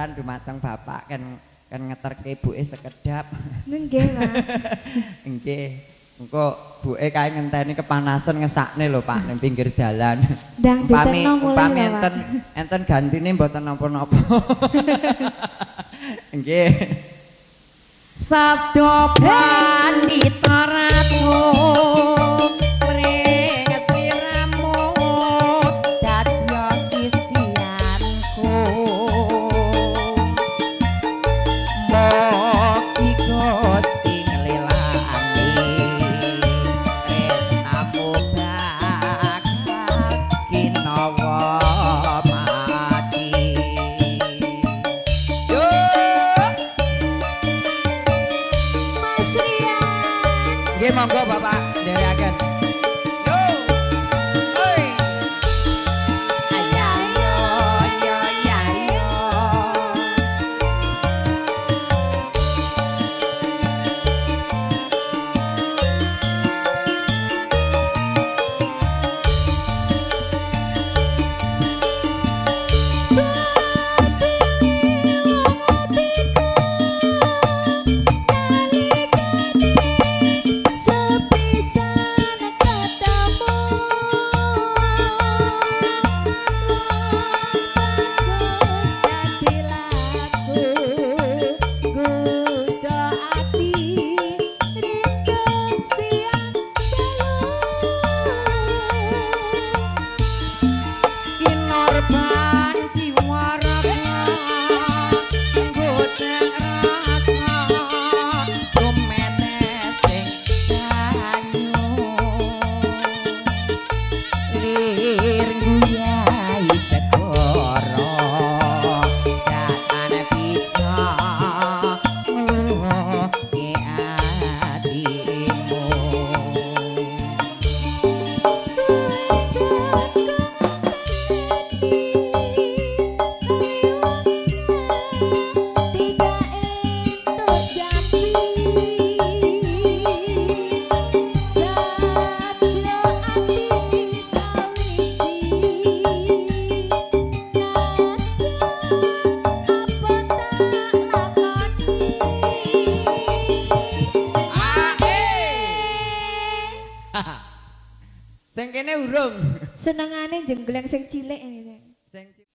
Saturan dumateng bapak kan kan ngeterke ibuke sekedap. Nggih, Pak. Nggih. Engko buke kae ngenteni kepanasan ngesakne lho Pak ning pinggir dalan. Umpami umpami enten enten gantine mboten napa-napa. Nggih. Sabda Pandita Ratu mring sliramu dadya sisianku. Mugi Gusti nglilani tresnamu bakal kinawa mati. Yo Mas Rian. Nggih monggo Bapak nderekaken. Yo. Oi. Ayo yo yo yo. Sepisan ketemu wong bagus dadi laku nggodha ati rindu siang dalu. Kinorban jiwa raga nggodhek rasa tumetes sing banyu lir nguyai segara datane bisa ngluwuhke atimu. Tidak entuk jampi dadya ati sawiji apa tak lakoni. Sing kene urung. Senengane jenggleng sing cilik.